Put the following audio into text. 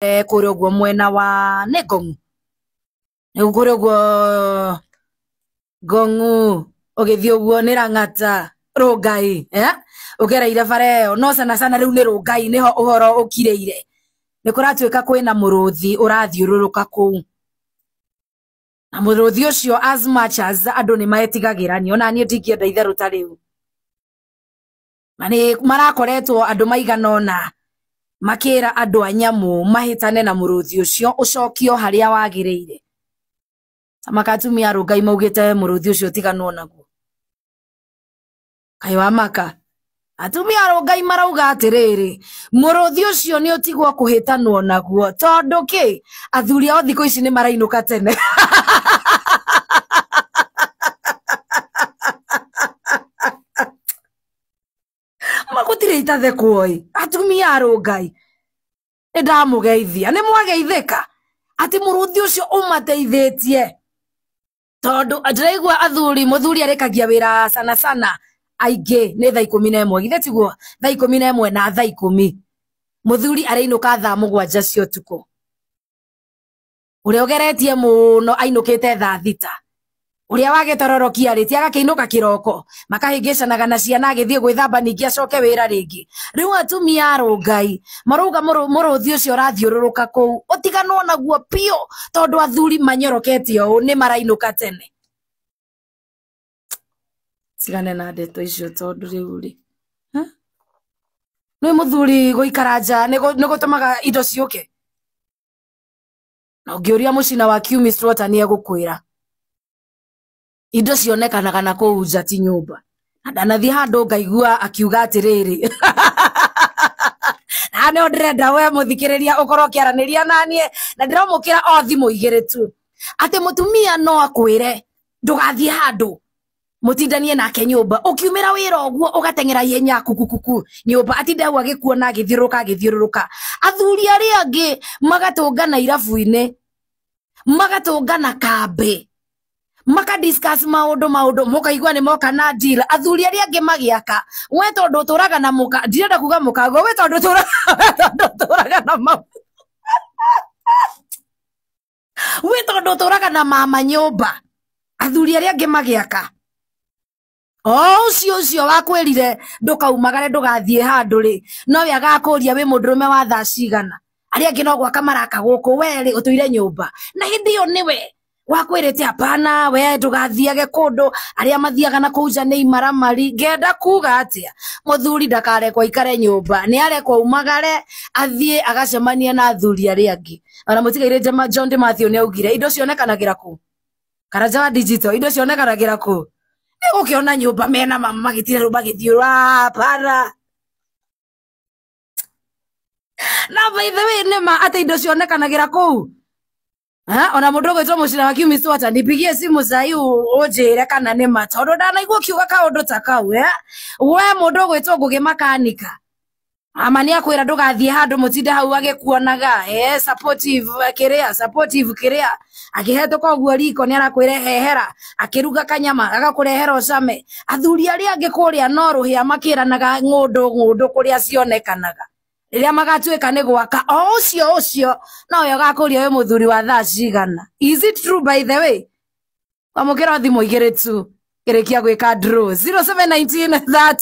Kũrĩa ũguo mwena wa nĩ Ngong'u, nĩ kũrĩa ũguo Ngong'u ũgĩthiĩ ũguo nĩ Lang'ata Rũngai, ũgereire bara ĩyo, no sana sana rĩu nĩ Rũngai nĩho ũhoro ũkirĩire. Nĩ kũratuĩka kwĩna mũrũthi ũrathiũrũrũka kũu, na mũrũthi ũcio as much as andũ nĩ metigagĩra, niĩ ona niĩ ndingĩenda itherũ ta rĩu, na nĩ marakoretwo andũ maigana ũna makĩra andũ a nyamũ mahĩtane na mũrũthi ũcio ũcokio harĩa wagĩrĩire. Maka atumia a Rũngai maugĩte mũrũthi ũcio ũtiganwo naguo. Kaĩ wa maka atumia a Rũngai marauga atĩrĩrĩ, mũrũthi ũcio nĩ ũtigwo kũhĩtanwo naguo tondũ kĩ, athuri ao thikũ ici nĩ marainũka tene. Magũtirĩ itathekwo ĩ, atumia a Rũngai nĩ ndamũgeithia, nĩ mwageithĩka atĩ mũrũthi ũcio ũmateithĩtie, tondũ ndĩraigua athuri, mũthuri arĩkagia wĩra sana sana aingĩ nĩ thaa 11, githĩ tiguo? Thaa 11 na thaa 10 mũthuri arĩinũka thaa 7 cia ũtukũ, ũrĩa ũgeretie mũno ainũkĩte thaa 6, ũrĩa wagĩtororokia rĩ ti agakĩinũka kĩroko, makahĩngĩcanaga na ciana agĩthiĩ gwĩthamba ningĩ acoke wĩra rĩngĩ. Rĩu atumia a Rũngai marauga mũrũthi ũcio ũrathiũrũrũka kũu ũtiganwo naguo biũ, tondũ athuri manyorokete ũũ nĩ marainũka tene. Tigane na ndeto icio tondũ rĩu rĩ, nĩ mũthuri gũikara nja nĩ gũtũmaga indo ciũke, na ũngĩũria mũcina wa Kiumist Water nĩ egũkwĩra indo cionekanaga na kũu nja ti nyũmba. Na ndanathiĩ handũ ngaigua akiuga atĩrĩrĩ, na nĩho ndĩrenda we mũthikĩrĩria ũkorwo ũkĩaranĩria naniĩ, na ndĩramũkĩra o thimũ 2 tu, atĩ mũtumia no akwĩre ndũgathiĩ handũ mũtindanie nake nyũmba, ũkiumĩra wĩra ũguo ũgateng'era ihenya kukukuku nyũmba, atinde hau agĩkuona agĩthiũrũrũka agĩthiũrũrũka. Athuri arĩa angĩ magatũngana irabu-inĩ, magatũngana kambĩ, maka discuss maũndũ maũndũ, mũkaigua nĩ moka na deal. Athuri arĩa angĩ magĩaka, we tondũ ũtũraga na mũka, ndirenda kuga mũkago, we tondũ ũtũraga na mama, we tondũ ũtũraga na mama nyũmba, athuri arĩa angĩ magĩaka. O ũcio ũcio wakwĩrire ndũkaumagare ndũgathiĩ handũ rĩ, nowe agakũria wĩ mũndũrũme wa thaa cigana, arĩa angĩ no gwaka maraka gũkũ, we rĩ ũtũire nyũmba, na hĩndĩ ĩyo nĩwe wakwĩrĩte hapana, we ndũgathiage kũndũ, arĩa mathiaga na kũu nja nĩ imaramari. Ngenda kuga atĩa, mũthuri ndakarekwo aikare nyũmba, nĩ arekwo aumagare athiĩ agacemania na athuri arĩa angĩ. Ona mũtigaire John de Matthew nĩ augire indo cionekanagĩra kũ, Karanja wa digital, indo cionekanagĩra kũ, nĩ gũkĩona nyũmba mena mama magĩtira magĩthiũra hapana. Na by the way nĩ ma atĩ indo cionekanagĩra kũu. Ona mũndũ ũgwĩtwo mũcira wa Kiumist Water nipigie simu sahi ũnjĩre kana nĩ ma, tondũ ndanaigua ũkiuga kaũndũ ta kau. We mũndũ ũgwĩtwo Ngũgĩ makanika, mama nĩ akwĩra ndũgathiĩ handũ mũtinde hau agĩkuonaga, supportive kĩrĩa, supportive kĩrĩa, akĩhetũka ũguo riko nĩ arakwĩra hehera, akĩruga kanyama agakũrehera ũcame. Athuri arĩa angĩ kũrĩa no rũhĩa makĩranaga ng'ũndũ ng'ũndũ kũrĩa cionekanaga, rĩrĩa magatuĩka nĩ gwaka, o ũcio ũcio nowe ũgakũria wĩ mũthuri wa thaa cigana. Is it true by the way? Kwamũkĩra thimũ 2 tu kĩrĩkia gwĩka draw 0719 30